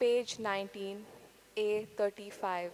Page 19, A35.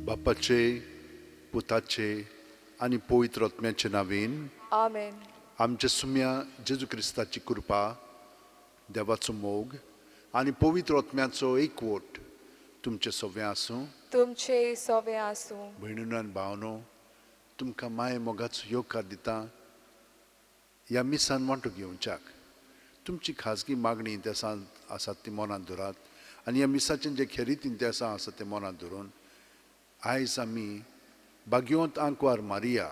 बापाचे, पुताचे आनी पवित्र आत्म्याचे नांवान आमेन. आमच्या सुम्या जेजू क्रिस्ताची कृपा, देवाचो मोग आनी पवित्र आत्म्याचो एकवट तुमचे सगळें आसूं. तुमचे सोवे आसूं. भयणीनो आनी भावनो, तुमकां माये मोगाचो येवकार दिता ह्या मिसान वांटो घेवच्याक. तुमची खाजगी मागणी इतिहासांत आसात ती मनांत धरात आनी ह्या मिसाचें जे खेरीत इतिहासां आसा तें मनांत धरून आयज आमी भाग्यवंत आंकवार मारिया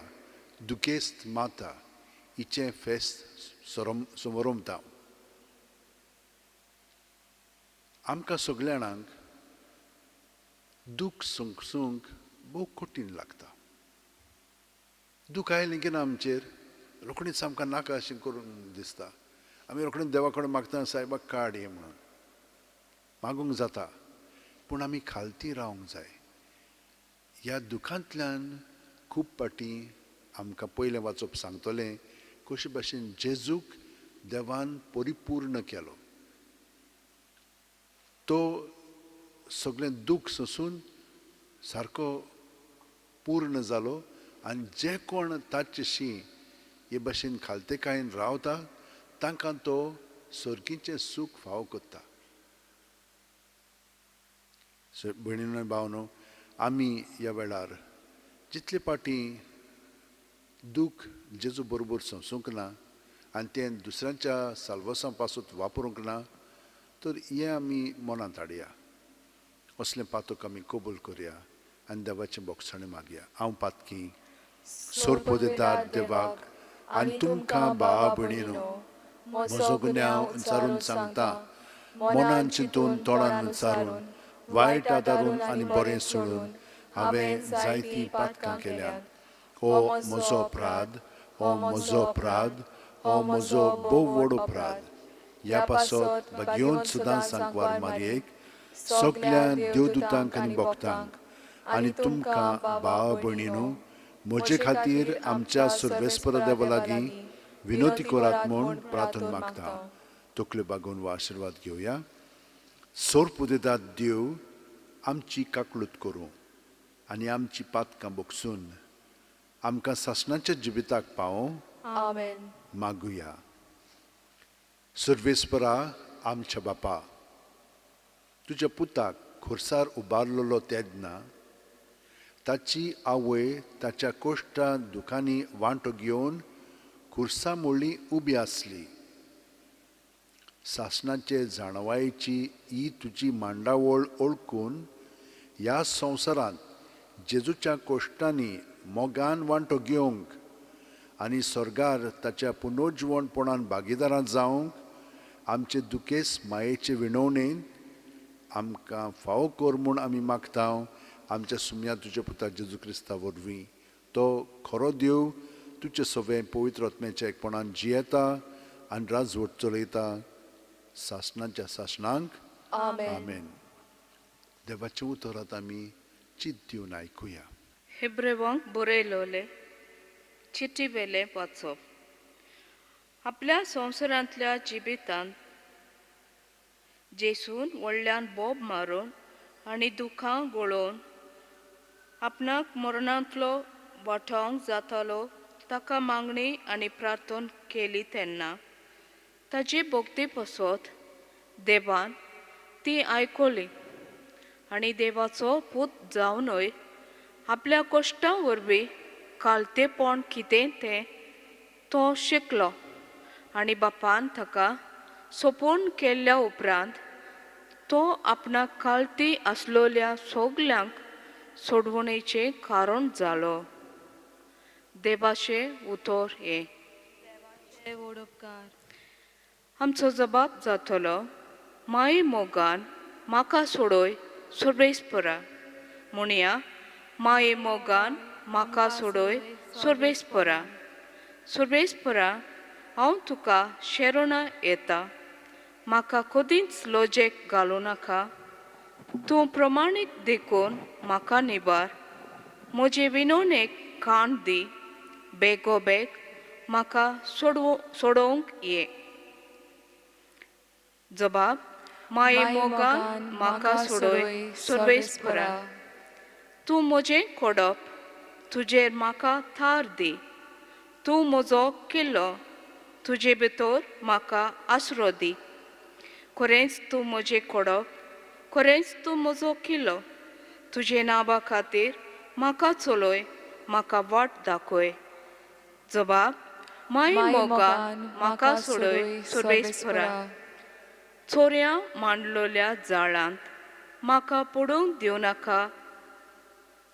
दुखेस्त माता हिचें फेस्त समोरमता. आमकां सगल्या जाणांक दूख सोंसूंक भोव कठीण लागता. दूख आयलें की ना आमचेर रोखडीच आमकां नाका अशें करून दिसता. आमी रोखडीच देवा कडेन मागता, सायबा काड हें म्हणून मागूंक जाता, पूण आमी खालती रावंक जाय. ह्या दुखांतल्यान खूब फावटी आमकां पयलें वाचप सांगतलें कशे भाशेन जेजूक देवान परिपूर्ण केलो. तो सगळें दूख सोंसून सारको पूर्ण जालो आनी जे कोण ताचेशी हे भाशेन खालतेकायेन रावता तांकां तो सर्गीचें सूख फावो करता. भयणीनो भावनो, आमी ह्या वेळार जितले फावटी दूख जेजू बरोबर सोंसूंक ना आनी तें दुसऱ्यांच्या साल्वासां पासून वापरूंक ना, तर हें आमी मनांत हाडया. असलें पातक आमी कबूल करया आनी देवाचें बोगसाणें मागया. हांव पातकी सोरपोदेदार देवाक आनी तुमकां भावा भयणीनो म्हजो गुन्यांव उच्चारून सांगता, मनान चिंतून तोंडान उच्चारून वायट आदारून आनी बरें सोडून हांवें जायतीं पातकां केल्यांत. हो म्हजो अपराध, हो म्हजो अपराध, हो म्हजो भोव व्हड अपराध. ह्या पासत भाग्यवंत सुद्दां सांकवार मारयेक, सगल्या देवदूतांक आनी भक्तांक आनी तुमकां भावा भयणीनो म्हजे खातीर आमच्या सर्वेस्पर देवा लागीं विनोती करात म्हूण प्रार्थना मागता. तकल्यो बागोवन वा आशिर्वाद घेवया. सोरपुदेदात देव आमची काकळूत करूं आनी आमची पातकां बगसून आमकां सासणाच्या जिविताक पावों. आमेन. मागुया. सर्वेस्परा आमच्या बापा, तुज्या पुताक खुर्सार उबारलेलो तेन्ना ताची आवय ताच्या कोश्टा दुखांनी वांटो घेवन खुर्सा मुळी उबी आसली. सासणाचे जाणवायेची ही तुजी मांडावळ ओळखून ह्या संवसारांत जेजूच्या कोश्टांनी मोगान वांटो घेवंक आनी स्वर्गार ताच्या पुनर्जिवणपणान भागीदारां जावंक आमचे दुखेस मायेचे विणवणेन आमकां फावो कर म्हूण आमी मागता. आमच्या सुम्या तुज्या पुता जेजू क्रिस्ता वरवीं. तो खरो देव तुजे सगळें पवित्र आत्म्याच्या एकपणान जियेता आनी राजवट चलयता सासणाच्या सासणांक. आमेन. देवाचें उतरात आमी चित दिवन आयकुया. हेब्रेवांक बरयलोले चिटी वेलें वाचप. आपल्या संवसारांतल्या जिवितांत जेसून व्हडल्यान बोब मारून आनी दुखां गळोवन आपणाक मरणांतलो वाटावंक जातालो ताका मागणी आनी प्रार्थना केली तेन्ना ताजी भक्ती पसत देवान ती आयकली आनी देवाचो पूत जावनय आपल्या कश्टां वरवीं कालतेपण कितें तें तो शिकलो आनी बापान ताका सोंपोवन केल्ल्या उपरांत तो आपणाक कालती आसलोल्या सगल्यांक सोडवणेचें कारण जालो. देवाचें उतर हें. आमचो जबाब जातलो, माये मोगान म्हाका सोडय सर्वेस्परा. म्हणया, माये मोगान म्हाका सोडय सर्वेस्परा. सर्वेस्परा, हांव तुका शेरोणा येता, म्हाका कदींच लजेक घालूं नाका. तूं प्रमाणीक देखून म्हाका निबार, म्हजे विनवणेक कान दी, बेगोबेग म्हाका सोडोवंक ये. जबाब, माये मोगान म्हाका सोडय सर्वेस्परा. तूं म्हजें कोडप, तुजेर म्हाका थार दी. तूं म्हजो किल्लो, तुजे भितर म्हाका आसरो दी. खरेंच तूं म्हजें कोडप, खरेंच तूं म्हजो किल्लो. तुजे नांवा खातीर म्हाका चलय, म्हाका वाट दाखय. जबाब, माये मोगान म्हाका सोडय सर्वेस्परा. चोरयां मांडलोल्या जाळांत म्हाका पडूंक दिवं नाका.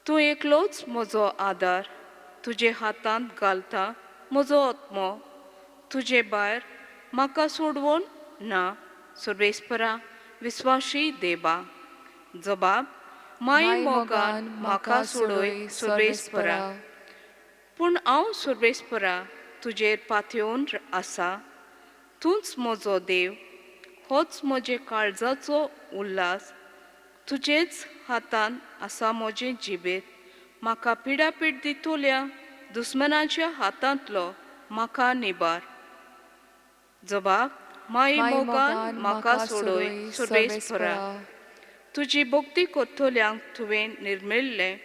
तूं एकलोच म्हजो आदार, तुजे हातांत घालता म्हजो आत्मो. तुजे भायर म्हाका सोडवण ना सर्वेस्परा, विस्वाशी देवा. जबाब, माये मोगान म्हाका सोडय सर्वेस्परा. पूण हांव सर्वेस्परा तुजेर पातयेवन आसा. तूंच म्हजो देव, होच म्हजे काळजाचो उल्हास. तुजेच हातान आसा म्हजें जिबेत. म्हाका पिडापीड दितल्या दुस्मनाच्या हातांतलो म्हाका निबार. जबाब, माये मोगान म्हाका सोडय सर्वेस्परा. तुजी भक्ती करतल्यांक तुवें निर्मिल्लें,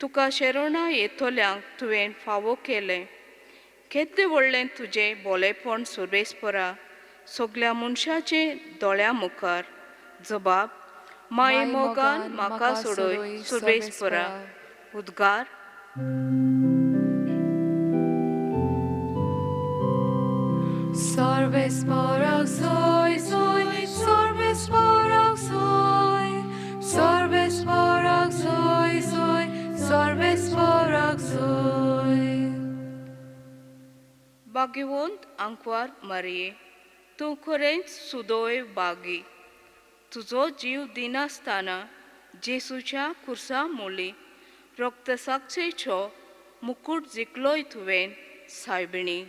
तुका शेरोणा येतल्यांक तुवें फावो केलें. केद्दें व्हडलें तुजें बोलेपण सर्वेस्परा, सगल्या मनशाचे दोळ्या मुखार. जबाब, माये मोगान म्हाका सोडय सर्वेस्परा. उद्गार. सर्वेस्परा soy soy, सर्वेस्परा soy, सर्वेस्परा soy soy, सर्वेस्परा soy. भाग्यवंत आंकवार मारये, तूं खरेंच सुदोय बागी. तुजो जीव दिनासतना जेसूच्या कुर्सा मोली रक्तसाक्षेचो मुकूट जिखलोय तुवें सायबिणी.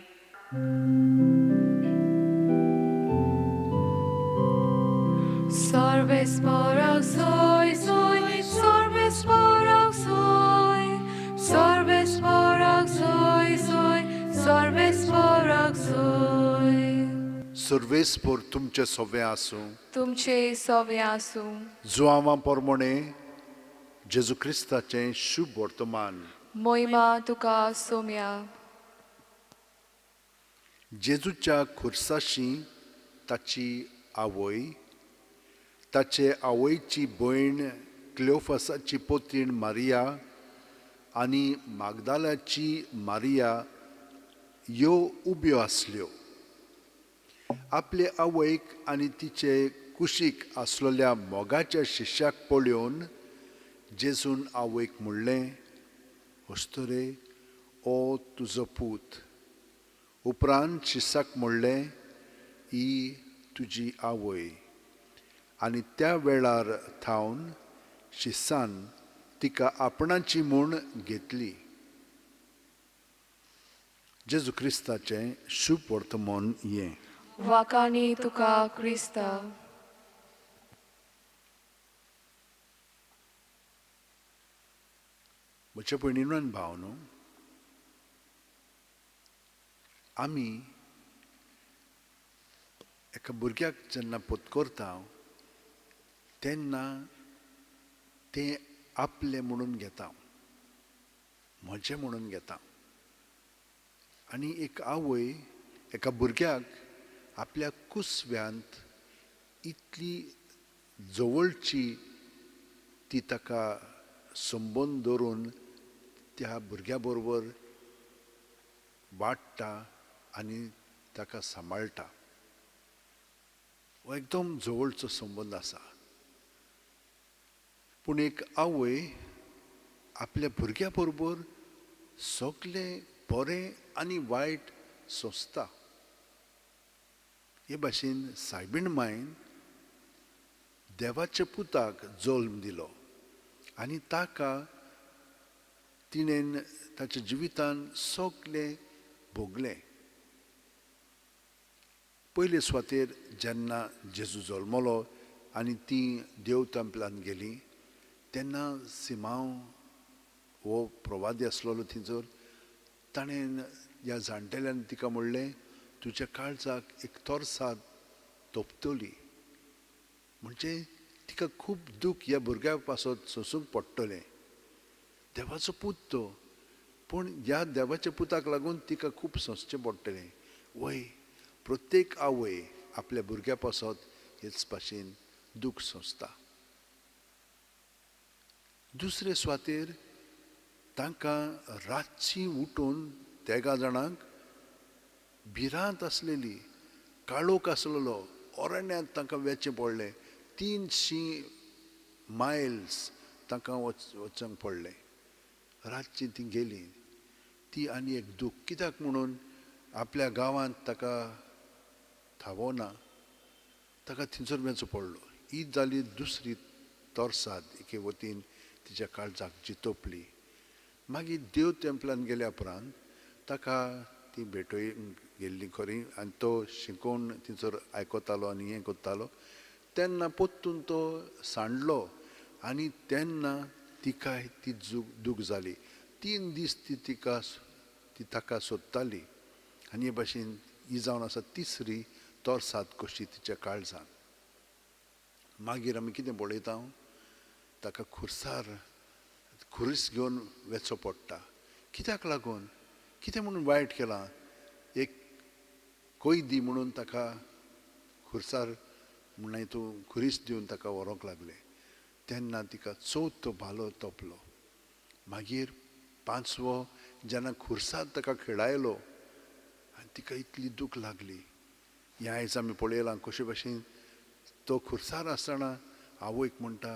सर्वेस्परा soy soy, सर्वेस्परा soy, सर्वेस्परा soy soy, सर्वेस्परा soy. सर्वेस्पर तुमचे सोवे आसूं, तुमचे सोवे आसूं. जुआंवा पोरमोणे जेजू क्रिस्ताचें शुभ वर्तमान. मोहिमा तुका सोम्या. जेजूच्या खुर्साशी ताची आवय, ताचे आवयची भयण क्लियोफासाची पोतीण मारिया आनी मागदालाची मारिया ह्यो उब्यो आसल्यो. आपले आवयक आनी तिचे कुशीक आसलेल्या मोगाच्या शिश्याक पळोवन जेजून आवयक म्हणलें, अस्तुरे, ओ तुजो पूत. उपरांत शिश्याक म्हणलें, ही तुजी आवय. आनी त्या वेळार थावन शिस्सान तिका आपणाची म्हूण घेतली. जेजू क्रिस्ताचें शुभ वर्तमान हें. वाकाणी तुका क्रिस्ता. म्हज्या भयणीनो आनी भावनो, आमी एका भुरग्याक जेन्ना पोतकोरता तेन्ना तें आपलें म्हणून घेता, म्हजें म्हणून घेता. आनी एक आवय एका भुरग्याक आपल्या कुसव्यांत इतली जवळची ती ताका संबंद दवरून त्या भुरग्या बरोबर वाडटा आनी ताका सांबाळटा. हो एकदम जवळचो संबंद आसा. पूण एक आवय आपल्या भुरग्या बरोबर सगलें बरें आनी वायट सोंसता. हे भाशेन सायबीण मायन देवाच्या पुताक जल्म दिलो आनी ताका तिणेन ताच्या जिवितान सगलें भोगलें. पयले सुवातेर जेन्ना जेजू जल्मलो आनी ती देव तेंपलान गेली तेन्ना सिमांव हो प्रवादी आसलेलो थंयसर, ताणें ह्या जाणटेल्यान तिका म्हणलें, तुज्या काळजाक एक तोरसाद तोपतली. म्हणजे तिका खूब दूख ह्या भुरग्या पासत सोंसूंक पडटलें. देवाचो पूत तो, पूण ह्या देवाच्या पुताक लागून तिका खूब सोंसचें पडटलें. वय, प्रत्येक आवय आपल्या भुरग्या पासत हेच भाशेन दूख सोंसता. दुसरे सुवातेर तांकां रातची उठून तेगा जाणांक भिरांत आसलेली, काळोख आसलेलो, अरण्यांत तांकां वेचें पडलें. 300 मायल्स तांकां वचूंक पडलें. रातची ती गेली. ती आनी एक दूख कित्याक म्हणून आपल्या गांवांत ताका थावो ना, ताका थंयसर वेचो पडलो. ही जाली दुसरी तोरसाद एके वतीन तिच्या काळजाक जी तोपली. मागीर देव तेंपलान गेल्या उपरांत ताका ती भेटय गेल्ली खरी आनी तो शिकोवन थंयसर आयकतालो आनी हें करतालो. तेन्ना परतून तो सांडलो आनी तेन्ना तिकाय ती दूख जाली. 3 दीस ती ती ताका सोदताली आनी हे भाशेन ही जावन आसा तिसरी तोरसाद कशी तिच्या काळजान. मागीर आमी कितें पळयता, ताका खुर्सार खुरीस घेवन वेचो पडटा. कित्याक लागून, कितें म्हणून वायट केलां, एक कैदी म्हणून ताका खुर्सार म्हणून तूं खुरीस दिवन ताका व्हरूंक लागले. तेन्ना तिका चवथो भालो तोपलो. मागीर 5वो जेन्ना खुर्सार ताका खेळायलो आनी तिका इतली दूख लागली. हें आयज आमी पळयलां कशे भाशेन तो खुर्सार आसतना आवयक म्हणटा,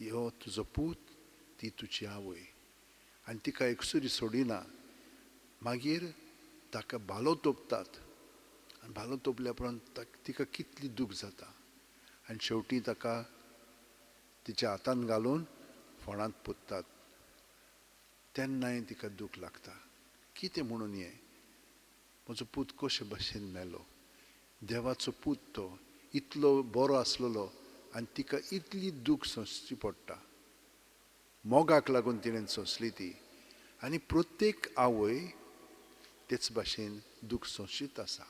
यो तुजो पूत, ती तुजी आवय, आनी तिका एकसुरी सोडिना. मागीर ताका भालो तोपतात आनी भालो तोपल्या उपरांत तिका कितली दूख जाता आनी शेवटी ताका तिच्या हातान घालून फोणांत पुततात. तेन्नाय तिका दूख लागता. कितें म्हणून हें, म्हजो पूत कशे भाशेन मेलो, देवाचो पूत तो इतलो बरो आसलेलो आनी तिका इतली दूख सोंसची पडटा. मोगाक लागून तिणें सोंसली ती. आनी प्रत्येक आवय तेच भाशेन दूख सोंशीत आसा.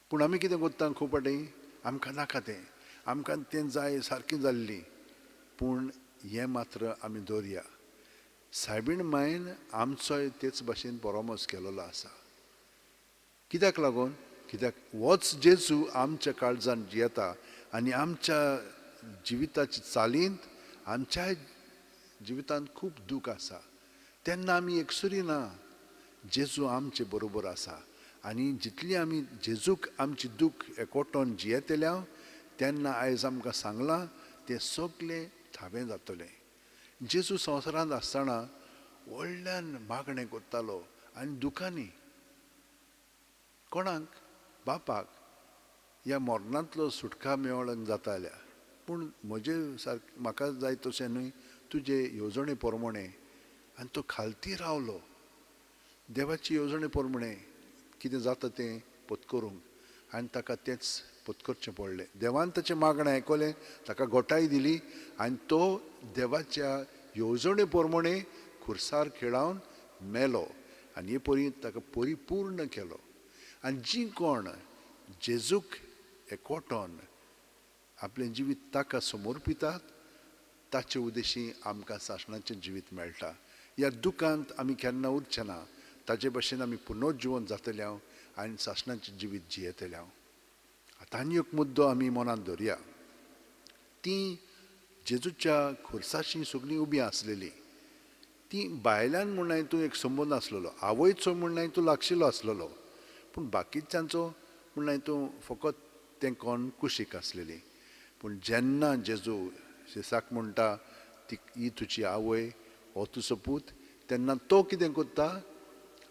पूण आमी कितें करता खूब फावटी, आमकां नाका तें, आमकां तें जाय सारकें जाल्ली. पूण हें मात्र आमी दवरया, सायबीण मायन आमचोय तेच भाशेन परामर्श केलेलो आसा. कित्याक लागून, कित्याक होच जेजू आमच्या काळजान जियेता आनी आमच्या जिविताच्या चालींत, आमच्या जिवितांत खूब दूख आसा. तेन्ना आमी एकसुरी ना, जेजू आमचे बरोबर आसा. आनी जितली आमी जेजूक आमची दूख एकवटोन जियेतल्या तेन्ना आयज आमकां सांगलां तें सगलें थावें जातलें. जेजू संवसारांत आसतना व्हडल्यान मागणें करतालो आनी दुखांनी कोणाक, बापाक ह्या मरणांतलो सुटका मेळोंक जाता जाल्यार, पूण म्हजे सारकें म्हाका जाय तशें न्हय, तुजे येवजणे प्रमाणें. आनी तो खालती रावलो देवाची येवजणे प्रमाणें कितें जाता तें पत्करूंक, आनी ताका तेंच पत्करचें पडलें. देवान ताचें मागणें आयकलें, ताका गोटाय दिली आनी तो देवाच्या येवजणे प्रमाणें खुर्सार खेळावन मेलो आनी हे परी ताका परिपूर्ण केलो. आनी जी कोण जेजूक एकवटोन आपलें जिवीत ताका समर्पितात ताचे उद्देशी आमकां सासणाचें जिवीत मेळटा. ह्या दुखांत आमी केन्ना उरचे ना, ताजे भशेन आमी पुनर्जिवन जातले आनी सासणाचें जिवीत जियेतले. आतां आनी एक मुद्दो आमी मनांत धरया. ती जेजूच्या खुर्साशी सगळीं उबी आसलेली. ती बायल्यान म्हूण तूं एक संबंद आसलेलो, आवयचो म्हूण तूं लागशिल्लो आसलेलो, पूण बाकीच्यांचो म्हूण तूं फकत तें कोण कुशीक आसलेली. पूण जेन्ना जेजू जेसाक म्हणटा ती ही तुजी आवय, हो तुजो पूत, तेन्ना तो कितें करता,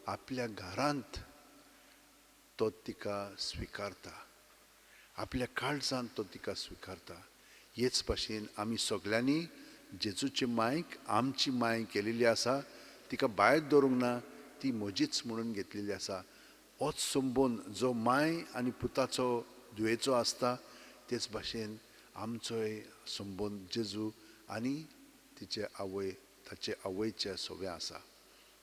आपल्या घरांत तो तिका स्विकारता, आपल्या काळजांत तो तिका स्विकारता. हेच भाशेन आमी सगल्यांनी जेजूची मायक आमची माय केलेली आसा, तिका भायर दवरूंक ना, ती म्हजीच म्हणून घेतलेली आसा. होच संबंद जो माय आनी पुताचो धुवेचो आसता, तेच भाशेन आमचोय संबंद जेजू आनी तिचे आवय, ताचे आवयचे सोवे आसा.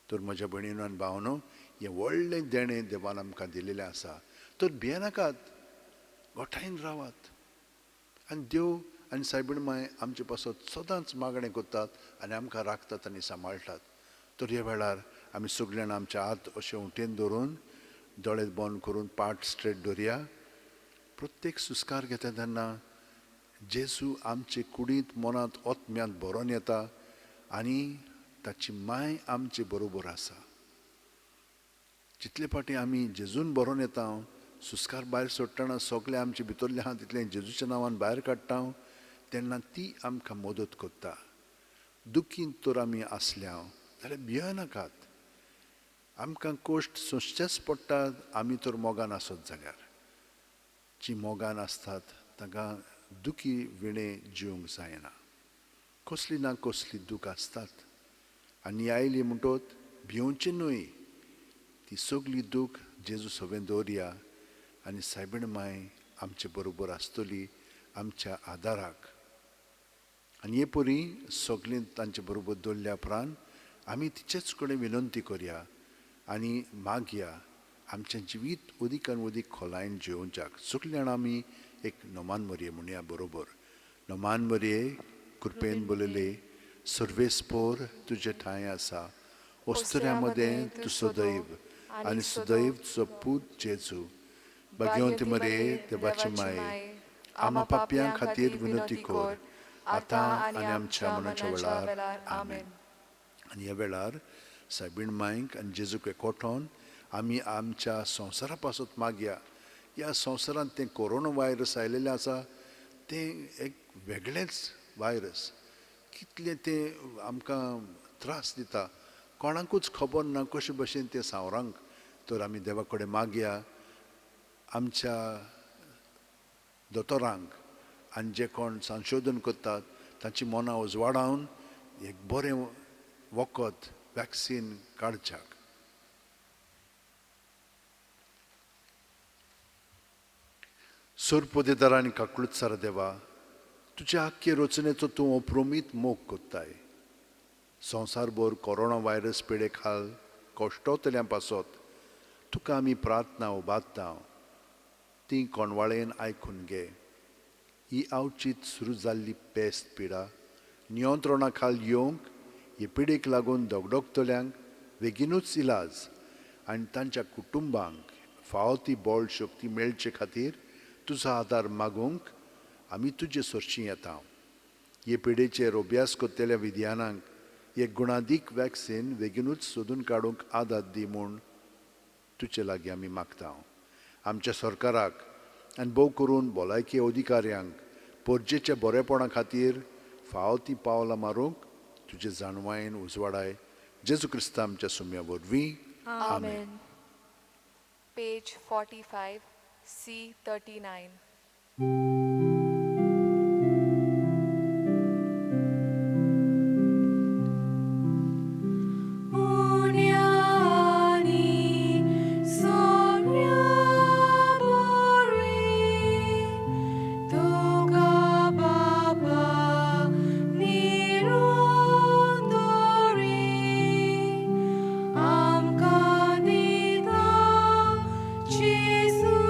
तर म्हज्या भयणीनो आनी भावनो, हें व्हडलें देणें देवान आमकां दिलेलें आसा. तर भियेनाकात, गोठायन रावात आनी देव आनी सायबीण माय आमचे पासत सदांच मागणें करतात आनी आमकां राखतात आनी सांबाळटात. तर ह्या वेळार आमी सगल्यान आमचे हात अशें उटेन धरून, दोळे बंद करून, पाट स्ट्रेट दवरया. प्रत्येक सुस्कार घेता तेन्ना जेजू आमचे कुडींत, मनांत, आत्म्यांत भरोन येता आनी ताची माय आमचे बरोबर आसा. जितले फावटी आमी जेजून भरोन येता, सुस्कार भायर सोडटना सगळें आमचे भितरलें आहा तितलें जेजूच्या नांवान भायर काडटा, तेन्ना ती आमकां मदत करता. दुखींत तर आमी आसल्या जाल्यार भियेनाकात, आमकां कश्ट सोंसचेच पडटात आमी तर मोगान आसत जाल्यार. जी मोगान आसतात तांकां दुखी विणें जिवंक जायना, कसली ना कसली दूख आसतात आनी आयली म्हणटत भिवची न्हय, ती सगली दूख जेजू सवें दवरया आनी सायबीण माय आमचे बरोबर आसतली आमच्या आदाराक. आनी हे परी सगळीं तांचे बरोबर दवरल्या उपरांत आमी तिचेच कडेन विनंती करया आनी मागया आमचें जिवीत अदीक आनी अदीक खोलायेन जियोवच्याक. सगळीं जाणां आमी एक नमान मरये म्हणया बरोबर. नमान मरये, कृपेन बरयले सर्वेस्पोर तुजे ठांय आसा, अस्तुऱ्यां मदें तूं सदैव आनी सदैव तुजो पूत जेजू. भाग्यवंती मरये, देवाची माये, आमा पापयां खातीर विनंती कर आतां आनी आमच्या मनाच्या वेळार. आमेन. आनी ह्या वेळार सायबीण मायक आनी जेजूक एकवटोन आमी आमच्या संवसारा पासत मागया. ह्या संवसारांत तें कोरोना व्हायरस आयलेलें आसा, तें एक वेगळेंच व्हायरस, कितलें तें आमकां त्रास दिता, कोणाकूच खबर ना कशे भशेन तें सांवरांक. तर आमी देवा कडेन मागया आमच्या दोतोरांक आनी जे कोण संशोधन करतात तांची मनां उजवाडावन एक बरें वखद वॅक्सीन काडच्याक. सोरपोदेदार आनी काकळुतसार देवा, तुज्या आख्खे रचनेचो तूं अप्रोमीत मोग कोत्ताय. संवसारभर कोरोना व्हायरस पिडे खाल कश्टोतल्या पासत तुका आमी प्रार्थना उबारता, ती कोणवाळेन आयकून घे. ही आवचीत सुरू जाल्ली पेस्त पिडा नियंत्रणा खाल येवंक हे पिडेक लागून दगदगतल्यांक बेगीनूच इलाज आनी तांच्या कुटुंबांक फावो ती बळ शक्ती मेळचे खातीर तुजो आदार मागूंक आमी तुजे सरशीं येता. हे पिडेचेर अभ्यास करतल्या विज्ञानांक एक गुणादीक वॅक्सीन बेगीनूच सोदून काडूंक आदार दी म्हूण तुजे लागीं आमी मागता. आमच्या सरकाराक आनी भोव करून भलायकी अधिकाऱ्यांक परजेच्या बरेपणा खातीर फावो ती पावलां मारूंक तुजे जाणवायेन उजवाडाय. जेजू क्रिस्ता आमच्या सुम्या वरवीं. आमेन. Page 45, C 39. Jesus,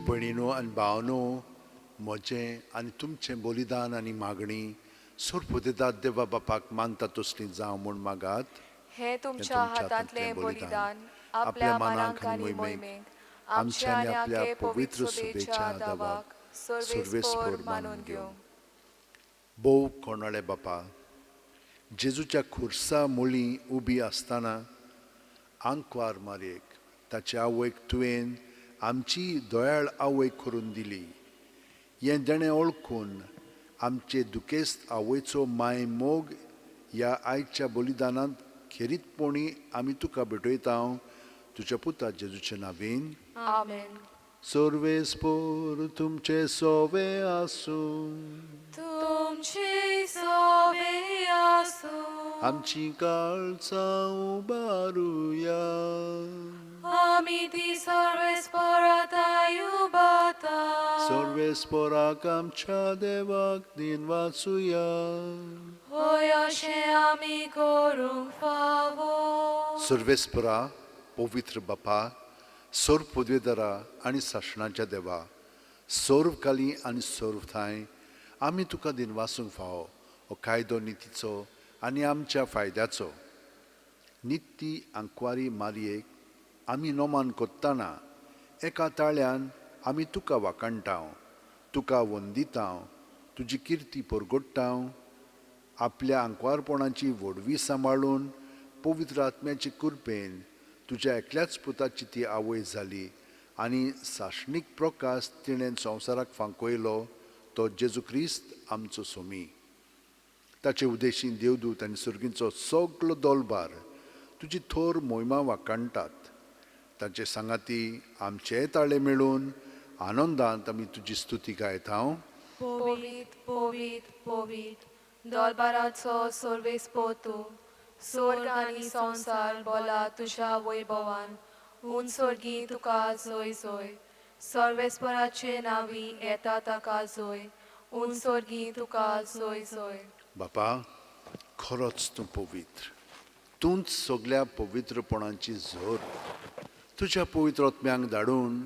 भयणीनो आनी भावनो, म्हजें आनी तुमचें बलिदान आनी मागणी सोरपुदेदात देवा बापाक मानता तसली जावं म्हूण मागात. हे तुमच्या हातांतलें बलिदान आपल्या मानाक आनी मोहिमेक आमच्या आनी आपल्या पवित्र सभेच्या दावाक सर्वेस्पर मानून घेवं. भोव कोणाळे बापा, जेजूच्या खुर्सा मुळी उबी आसतना आंकवार मारयेक ताचे आवयक तुवें आमची दयाळ आवय करून दिली. हें देणें वळखून आमचे दुखेस्त आवयचो माय मोग ह्या आयच्या बलिदानांत खेरीतपणी आमी तुका भेटयता तुज्या पुता जेजूचे नांवेन. आमेन. सर्वेस्पर तुमचे सोवे आसूं. तुमचे सोवे आसूं. आमची काळजां उबारुया. आमी ती सर्वेस्पराताय उबाता. सर्वेस्पराक आमच्या देवाक दिन वाचुया. होय अशें आमी करूंक फावो. सर्वेस्परा, पवित्र बापा, सर्व पदवेदारा आनी सासणाच्या देवा, सर्व काली आनी सर्व थांय आमी तुका दिनवासूंक फावो हो कायदो नितीचो आनी आमच्या फायद्याचो. नित्ती आंकवारी मारयेक आमी नोमान कोत्ताना एका ताळ्यान आमी तुका वाखाणटाव, तुका वंदिताव, तुजी किर्ती परगोडटाव. आपल्या आंकवारपणाची व्हडवी सांबाळून पवित्र आत्म्याचे कृपेन तुज्या एकल्याच पुताची ती आवय जाली आनी सासणीक प्रकाश तिणें संवसाराक फांकयलो तो जेजू क्रिस्त आमचो सोमी. ताचे उदेशी देवदूत आनी सर्गींचो सगलो दोलबार तुजी थोर मोहिमा वाखाणटात. ताचे सांगाती आमचे ताळे मेळून आनंदांत आमी तुजी स्तुती गायता. पवित पवित पवित दोलबाराचो सर्वेस्पर तूं, स्वर्ग आनी संवसार बोला तुज्या वैभवान. उन स्वर्गी तुका जोय जोय. सर्वेस्पराचे नांवी येता ताका जोय. उन स्वर्गी तुका जोय जोय. बापा, खरोच तूं पवित्र, तूंच सगल्या पवित्रपणाची झर. तुज्या पवित्र आत्म्यांक धाडून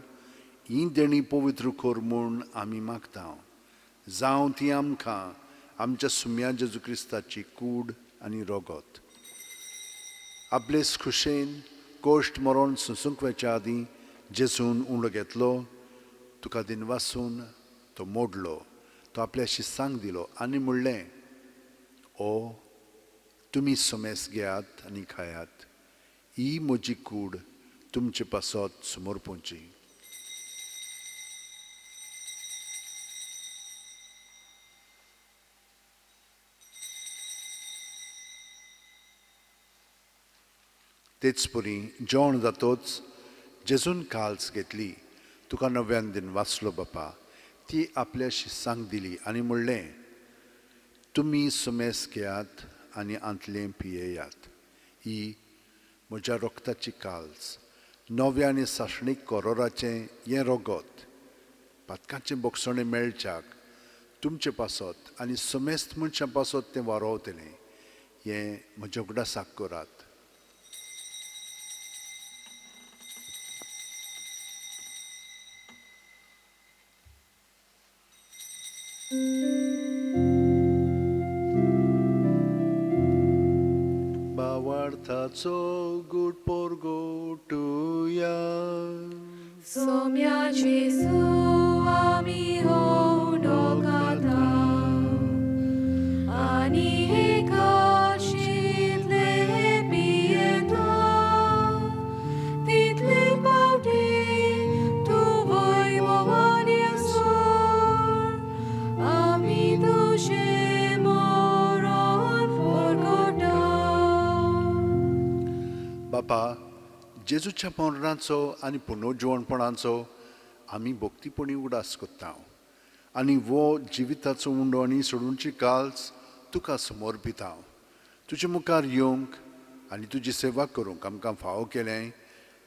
ही देणी पवित्र कर म्हूण आमी मागता. जावं ती आमकां आमच्या सुम्या जेजू क्रिस्ताची कूड आनी रगत. आपले खुशेन कोश्ट मरण सोंसूंक वचच्या आदीं जेजून उंडो घेतलो, तुका दिनवासून तो मोडलो, तो आपल्या शिस्सांक दिलो आनी म्हणलें, ओ तुमी समेस घेयात आनी खायात, ही म्हजी कूड तुमचे पासत समर्पणची. तेच परी जेवण जातोच जेजून काल्स घेतली, तुका नव्यान दिन वाचलो बापा, ती आपल्या शिस्सांक दिली आनी म्हणलें, तुमी सुमेस घेयात आनी आंतलें पियेयात, ही म्हज्या रक्ताची काल्स, नव्या आनी सासणीक कोरोराचें हें रगत, पातकांचें बोगसणें मेळच्याक तुमचे पासत आनी समेस्त मनशां पासत तें वारोवतलें, हें म्हज्या उगडासाक करात. बावार्थाचो गुड पोरगोटुया. सोम्या जेजू आमी उंडो खाता आनी एकाशितले पियेता, तितले पावटी तूं वैभवान येसर आमी तुजें मरण परगटा. बापा, जेजूच्या मरणाचो आनी पुनर्जिवणपणाचो आमी भक्तीपणी उगडास करता आनी वो जिविताचो उंडो आनी सोडूनची काल्स तुका समर्पिता. तुजे मुखार येवंक आनी तुजी सेवा करूंक आमकां फावो केलें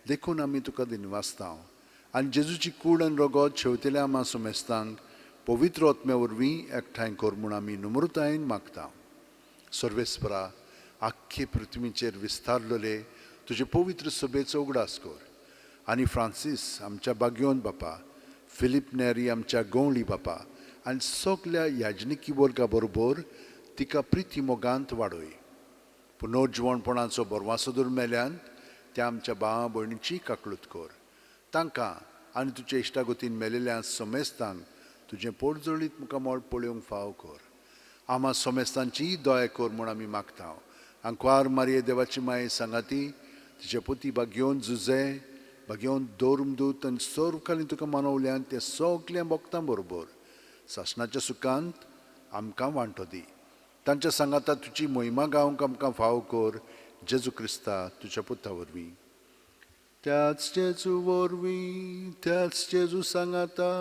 देखून आमी तुका दिनवासता आनी जेजूची कूड आनी रगत शेवतेल्या आमा समेस्तांक पवित्र आत्म्या वरवीं एकठांय कर म्हूण आमी नम्रतायेन मागता. सर्वेस्परा, आख्खे पृथ्वीचेर विस्तारलेले तुजे पवित्र सभेचो उगडास कर आनी फ्रांसीस आमच्या बागयोन बापा, फिलीप नेरी आमच्या गवळी बापा आनी सगल्या याजनिकी वर्गा बरोबर तिका प्रिती मोगांत वाडय. पुनर्जिवणपणाचो बरवासो धरून मेल्यान त्या आमच्या भावा भयणीची काकळूत कर. तांकां आनी तुजे इश्टागतीन मेलेल्या समेस्तांक तुजें पोटजळीत मुखामळ पळोवंक फाव कर. आमा समेस्तांचीय दया कर म्हूण आमी मागता. आंकवार मारये देवाची माये सांगाती तिचे पोती भाग्योवन जुजे भाग्योवन धर्मदूत आनी सर्वकालीन तुका मानवल्यान ते सगळ्या भक्तां बरोबर सासणाच्या सुखांत आमकां वांटो दी. तांच्या सांगाता तुजी मोहिमा गावंक आमकां फाव कर जेजू क्रिस्ता तुज्या पुता वरवीं. त्याच जेजू वरवीं, त्याच जेजू सांगाता,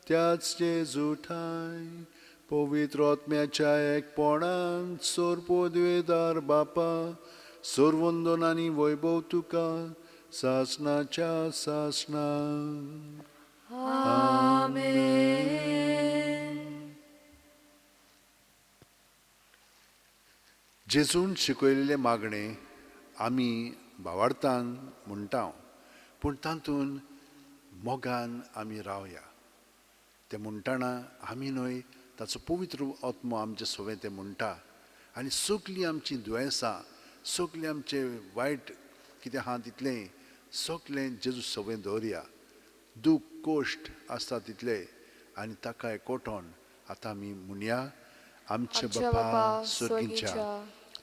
त्याच जेजू ठाय पवित्र आत्म्याच्या एकपणान सोरपोदवेदार बापा सर्वंदन आनी वैभव तुका सासणाच्या सासणा. आमेन. जेजून शिकयलेलें मागणें आमी भावार्थान म्हणटा, पूण तातूंत मोगान आमी रावया. तें म्हणटना आमी न्हय, ताचो पवित्र आत्मो आमचे सवें तें म्हणटा आनी सगलीं आमचीं दुयेंसां, सगलीं आमचें वायट कितें आहा तितलें सगलें जेजू सवें दवरया. दूख कोश्ट आसता तितले आनी ताका एकवटोन आतां आमी म्हणया, आमचे बापा स्वर्गीच्या,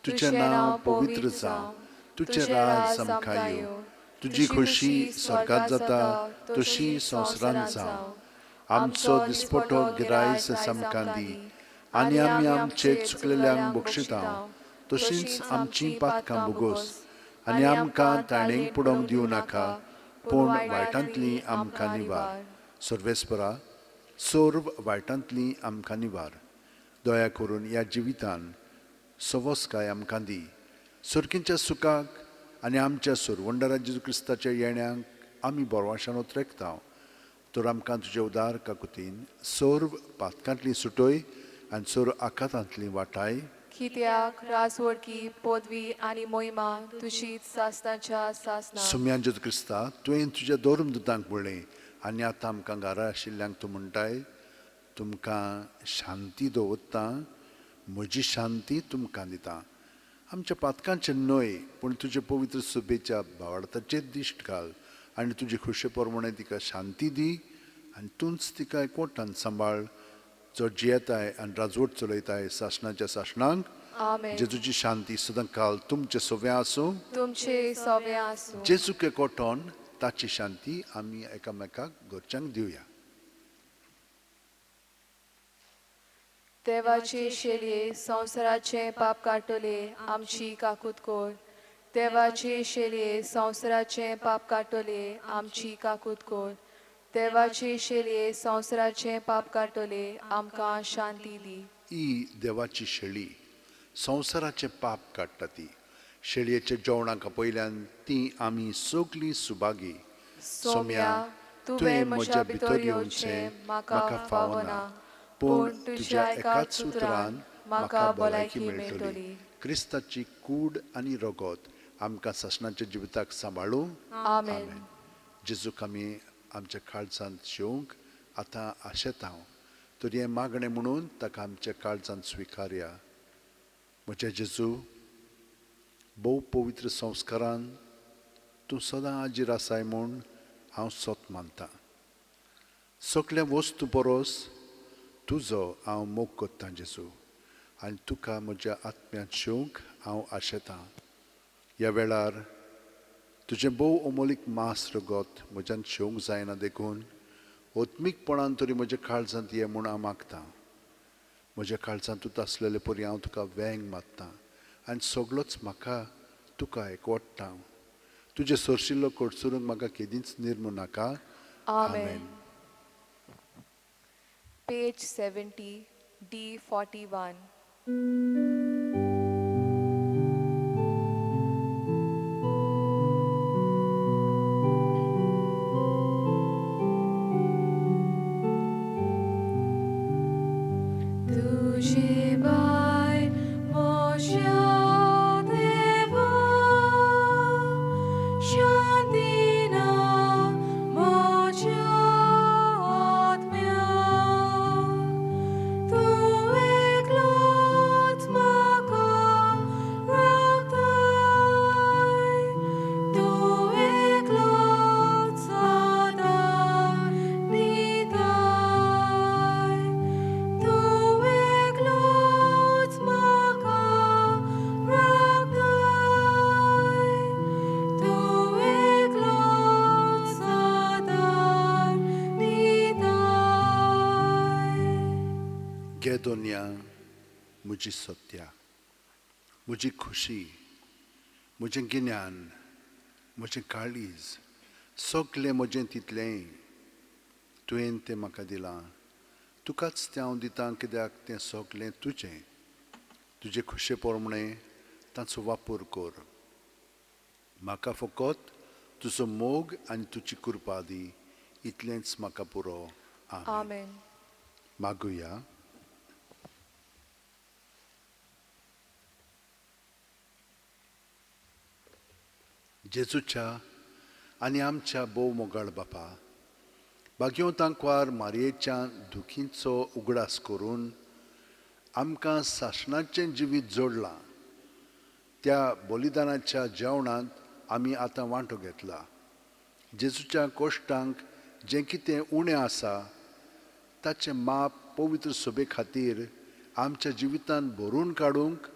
तुजें नांव पवित्र जावं, तुजें राज आमकां येवं, तुजी खोशी स्वर्गांत जाता तशी संवसारांत जावं. आमचो दिसपटो गिरायस आमकां दी आनी आमी आमचे चुकलेल्यांक बक्षिता तशींच आमचीं पातकां भोगोस आनी आमकां ताणेक पडोवंक दिवं नाका, पूण वायटांतली आमकां निवार. सर्वेस्परा, सर्व वायटांतली आमकां निवार. दया करून ह्या जिवितान सवस्काय आमकां दी. सर्कींच्या सुखाक आनी आमच्या सुरवंडरा जेजू क्रिस्ताच्या येण्याक आमी बोरवाशान उतरेकता. तर आमकां तुजे उदार काकुतीन सर्व पातकांतली सुटय आनी सर्व आखातांतली वाटाय. कित्याक राजवडकी पदवी आनी मोहिमा तुजीच सासणाच्या सासणा. सुम्यान जेजू क्रिस्ता, तुवें तुज्या धर्मदूतांक म्हणलें आनी आतां आमकां घरा आशिल्ल्यांक तूं म्हणटाय, तुमकां शांती दवरता, म्हजी शांती तुमकां दिता. आमच्या पातकांचें न्हय, पूण तुजे पवित्र सुबेच्या भावार्थाचेर दिश्ट घाल आनी तुजे खोशे प्रमाणे तिका शांती दी आनी तूंच तिका एकवटान सांबाळ, जो जियेताय आनी राजवट चलयताय सासणाच्या सासणांक. आमेन. जेजूची शांती सदांकाल तुमचे सवें आसूं, तुमचे सवें आसूं. जेजूक एकवटोन ताची शांती आमी एकामेकाक घरच्यांक दिवया. देवाचे शेलये संवसाराचें पाप काडटले आमची काकूत कर. देवाचे शेलये संवसाराचें पाप काडटले आमची काकूत कर. देवाचे शेलये संवसाराचें पाप काडटले आमकां शांती दी. ही देवाची शेळी संवसाराचें पाप काडटा. ती शेळयेच्या जेवणाक पयल्यान ती आमी सगलीं सुभागी. सोम्या, तुवें म्हज्या भितर येवचें म्हाका फावना, पूण तुज्या एकाच उतरान म्हाका भलायकी मेळटली. क्रिस्ताची कूड आनी रगत आमकां सासणाच्या जिविताक सांबाळूं. आमेन. जेजूक आमी आमच्या काळजांत शेवंक आतां आशेता हांव, तर हें मागणें म्हणून ताका आमच्या काळजांत स्विकारया. म्हज्या जेजू, भोव पवित्र संस्कारान तूं सदां हाजीर आसाय म्हूण हांव सत मानतां. सगल्या वस्तू परस तुजो हांव मोग करतां जेजू, आनी तुका म्हज्या आत्म्यांत शेवंक हांव आशेतां. ह्या वेळार तुजें भोव अमोलीक मांस रगत म्हज्यान शेवंक जायना, देखून आत्मीकपणान तरी म्हज्या काळजांत ये म्हूण हांव मागतां. म्हज्या काळजांत तूं आसलेले परी हांव तुका वेंग मारतां आनी सगळोच म्हाका तुका एकवटता. तुजें सरशिल्लो कडसरूंक म्हाका केदींच निर्मू नाका. आमेन. Page 70, D41. तुझे बाय मोशा देवा, शांती ना मोज्या दोनया, म्हजी सत्या, म्हजी खुशी, म्हजें गिन्यान, म्हजें काळीज, सगलें म्हजें तितलेंय तुवें तें म्हाका दिलां. तुकाच तें हांव दितां, कित्याक तें सगलें तुजें. तुजे खुशे प्रमाणें ताचो वापर कर. म्हाका फकत तुजो मोग आनी तुजी कृपा दी, इतलेंच म्हाका पुरो. आमेन. मागुया. जेजूच्या आनी आमच्या भोव मोगाळ बापा, भाग्यवंत आंकवार मारयेच्या दुखींचो उगडास करून आमकां सासणाचें जिवीत जोडलां. त्या बलिदानाच्या जेवणांत आमी आतां वांटो घेतला. जेजूच्या कोश्टांक जें कितें उणें आसा ताचें माप पवित्र सभे खातीर आमच्या जिवितांत भरून काडूंक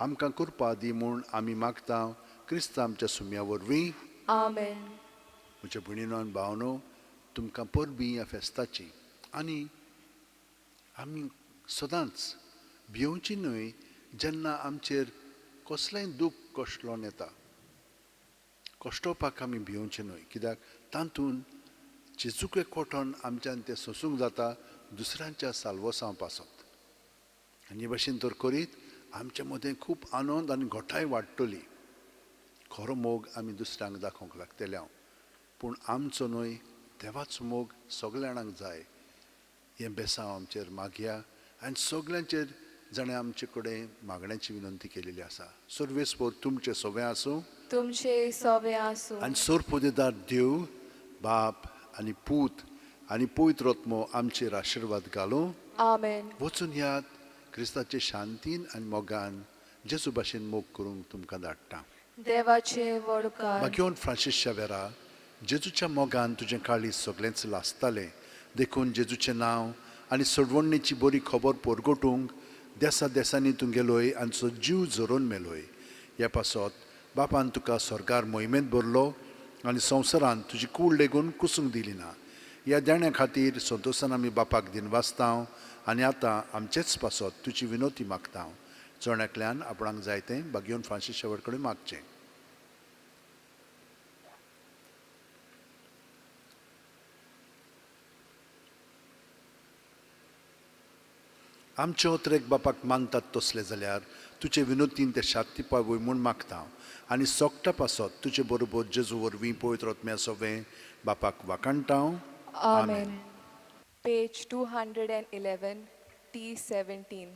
आमकां कृपा दी म्हूण आमी मागता, क्रिस्त आमच्या सुम्या वरवीं. आमेन. म्हज्या भयणीनो आनी भावनो, तुमकां परबीं ह्या फेस्ताची. आनी आमी सदांच भिवची न्हय जेन्ना आमचेर कसलेंय दूख कश्टलोन येता. कश्टोवपाक आमी भिवचें न्हय, कित्याक तातूंत जेजूक एकवटोन आमच्यान तें सोंसूंक जाता दुसऱ्यांच्या साल्वोसांव पासत. आनी हे भाशेन तर करीत आमच्या मदें खूब आनंद आनी घटाय वाडटली. खरो मोग आमी दुसऱ्यांक दाखोवंक लागतले हांव, पूण आमचो न्हय, देवाचो मोग सगल्या जाणांक जाय. हें बेसांव आमचेर मागया आनी सगल्यांचेर जाणें आमचे कडेन मागण्याची विनंती केलेली आसा. सर्वेस्पोर तुमचें सोवें आसूं, तुमचे सोवें आसूं. आनी सोरपोदेदार देव बाप आनी पूत आनी पवित्र आत्मो आमचेर आशिर्वाद घालूं. आमेन. वचून ह्यात क्रिस्ताचे शांतीन आनी मोगान जेजू भाशेन मोग करूंक तुमकां धाडटा. देवाचे वडकार. भाग्यवंत फ्रांसीस शावेरा, जेजूच्या मोगान तुजें काळीज सगळेंच लासतालें, देखून जेजूचें नांव आनी सोडवणेची बरी खबर परगटूंक देसा देसांनी तूं गेलोय आनी जीव झरोवन मेलोय. ह्या पासत बापान तुका सरकार मोहिमेंत भरलो आनी संवसारांत तुजी कूड लेगून कुसूंक दिली ना. ह्या देण्या खातीर संतोशान आमी बापाक दिनवासता आनी आतां आमचेच पासत तुजी विनोती मागता. जण एकल्यान आपणाक जाय तें भाग्यवंत फ्रांसीस शावेर कडेन मागचें. आमचे ओतरेक बापाक मानतात तसले जाल्यार तुजे विनोतीन ते शांती पावय म्हूण मागता आनी सोगटा पासत तुजे बरोबर जेजू वरवीं पवित्र आत्म्या सोवें बापाक वाखाणटा. आमेन. Page 211, T17.